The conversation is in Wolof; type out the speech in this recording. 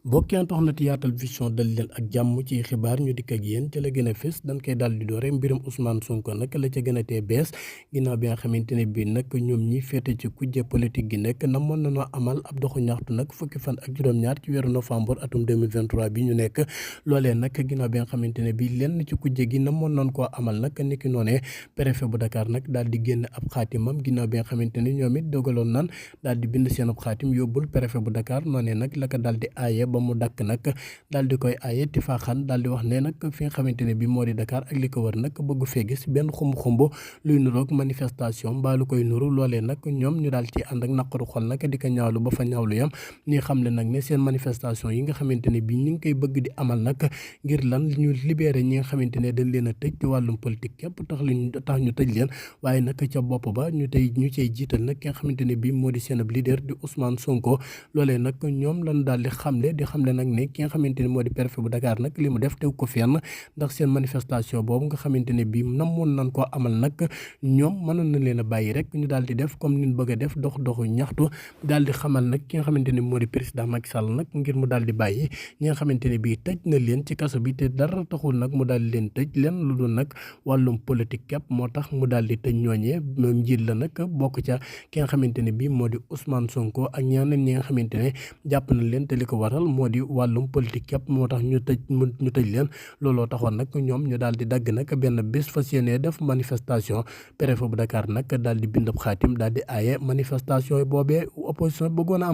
bokkeen tax na Yaatal Vision dal leen ak jàmm ci xibaar ñu dikk ak yéen ca la gën a fës dañ koy daal di doore mbirum Ousmane Sonko nag la ca gën a tee bees ginnaaw bi nga xamante ne bii nag ñoom ñi féete ci kujje politique gi nekk namoon nañoo amal ab doxu ñaxtu nag fukki fan ak juróom-ñaar ci weeru novembre atum 2023 bi ñu nekk loolee nag ginnaaw bi nga xamante ne bii lenn ci kujje gi namoon nañ koo amal nag niki noonee préfet bu Dakar nag daal di génn ab xaatimam ginnaaw bi nga xamante ne ñoom it dogaloon nan daal di bind seen ab xaatim yóbbul préfet bu Dakar noonee nag la ko daal di aaye ba mu dakk nag daal di koy aaye tifaaxaan daal di wax ne nag fi nga xamante ne bi moo di Dakar ak li ko wër nag bëgg fee gis benn xumb-xumb luy nuroog manifestation mbaa lu koy nuru loolee nag ñoom ñu daal ci ànd ak naqaru xol nag di ko ñaawlu ba fa ñaawlu yam ñi xam ne nag ne seen manifestation yi nga xamante ne bi ñu ngi koy bëgg di amal nag ngir lan ñu libéré ñi nga xamante ne dañ leen a tëj ci wàllum politique képp tax ñu tëj leen waaye nag ca bopp ba ñu cey jiital nag ki nga xamante ne bi moo di seen ab leader di Ousmane Sonko loolee nag ñoom lañ daal di xamle nag ne ki nga xamante ne moo di préfet bu Dakar nag li mu def tew ko fenn ndax seen manifestation boobu nga xamante ne bii namoon nañ koo amal nag ñoom mënoon na leen a bàyyi rek ñu daal di def comme ni ñu bëgg a def doxu ñaxtu daal di xamal nag ki nga xamante ne moo di président Macky Sall nag ngir mu daal di bàyyi ñi nga xamante ne bii tëj na leen ci kaso bi te dara taxul nag mu daal di leen tëj leen lu dul nag wàllum politique képp moo tax mu daal di tëj ñooñee moom njiit la nag bokk ca ki nga xamante ne bii moo di Ousmane Sonko ak ñeneen ñi nga xamante ne jàpp na leen te li ko waral moo di wàllum politique képp moo tax ñu tëj leen looloo taxoon nag ñoom ñu daal di dagg nag benn bés fas yéene def manifestation préfet bu Dakar nag daal di bind ab xaatim daal di aaye manifestation boobee opposition bëggoon a am